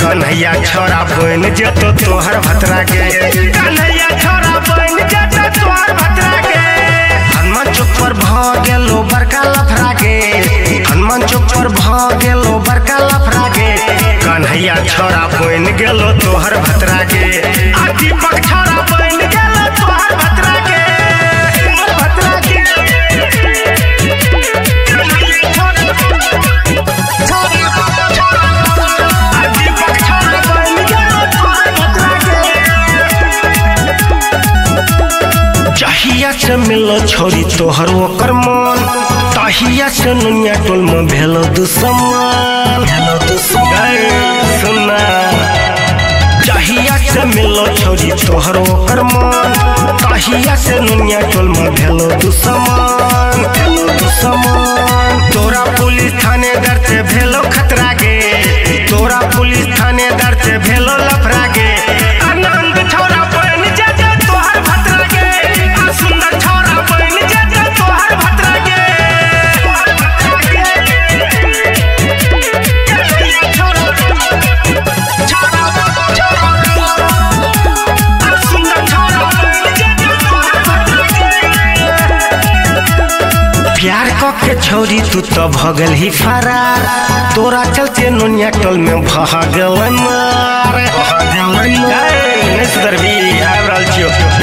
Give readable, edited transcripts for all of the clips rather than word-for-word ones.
कन्हैया छोरा बन जतो तोहर भतरा के, कन्हैया छोरा बन जतो तोहर भतरा के। हनुमान चौक पर भ गेलो बड़का लफड़ा के, हनुमान चौक पर भ गेलो बड़का लफड़ा के। कन्हैया छोरा बन गेलो तोहर भतरा के, आ दीपक छोरा बन गेलो तोहर भतरा के, भतरा के। जहिया से मिलो छोरी तोहर ओकर मन, तहिया से नुनिया टोल में भेलो दुश्मन, भेलो दुश्मन। सुना जहिया से मिलो छोरी तोहर ओकर मन, तहिया से नुनिया टोल में भेलो दुश्मन, भेलो दुश्मन। तोरा पुलिस थानेदार से भेलो खतरा गे, तोरा पुलिस थानेदार से भेलो लफड़ा गे। आनंद छोरा बन जतो तोहर भतरा गे, सुंदर छोरा बन जतो तोहर भतरा गे। प्यार के छोरी तू तो भगल ही फरार, तोरा चलते नुनिया टोल में भगल मार।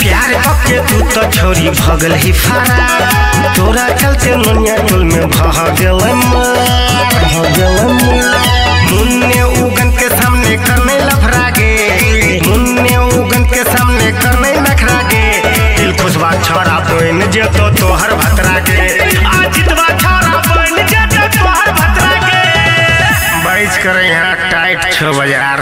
प्यार के तू तो छोरी भगल ही फरार, तोरा चलते नुनिया टोल में भगल मार, भगल मार। मुन्ने उगन के सामने करने लफड़ा गे, मुन्ने उगन के सामने करने नखरा गे। दिल खुशबा छोरा बन जतो तोहर भतरा के, जितवा छोरा बन जतो तोहर भतरा के। बारिश करे यहाँ टाइट छो बाजार।